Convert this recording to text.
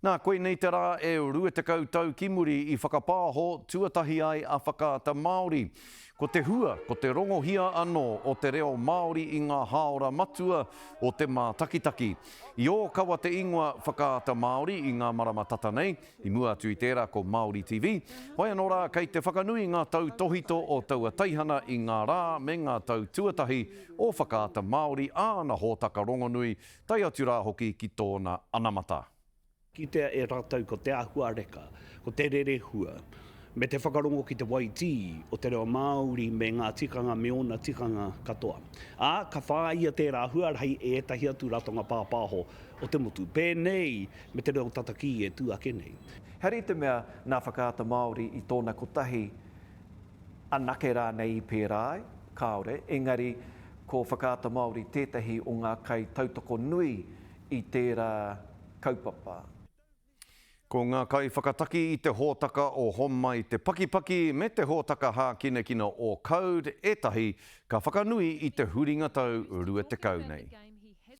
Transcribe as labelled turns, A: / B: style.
A: Nā, koinei te rā e 20 tau ki muri i whakapāho tuatahi ai a Whakaata Māori. Ko te hua, ko te rongohia anō o te reo Māori i ngā hāora matua o te mātakitaki. I ōkawa te ingoa Whakaata Māori i ngā marama tata nei, i mua atu i tērā ko Māori TV. Whai anō rā, kei te whakanui ngā tautōhito o taua teihana i ngā rā me ngā tau tuatahi o Whakaata Māori āna hōtaka rongonui tae atu rā hoki ki tōna anamata.
B: Kitea e rātou ko te āhuareka, ko te rerehua, me te whakarongo ki te waitī o te reo Māori me ngā tikanga me ōna tikanga katoa. Ā, ka whāia tērā huarahi e ētahi atu ratonga pāpāho o te motu, pēnei me te reo tatakī e tū ake nei.
C: Here i te mea nā Whakaata Māori i tōna kotahi anake rānei i pērā ai? Kāore, engari ko Whakaata Māori tētahi o ngā kaitautoko nui i tērā kaupapa.
A: Ko ngā kaiwhakataki i te hōtaka o Homai te Pakipaki me te hōtaka hākinakina o Code ētahi ka whakanui i te huringa tau 20 nei.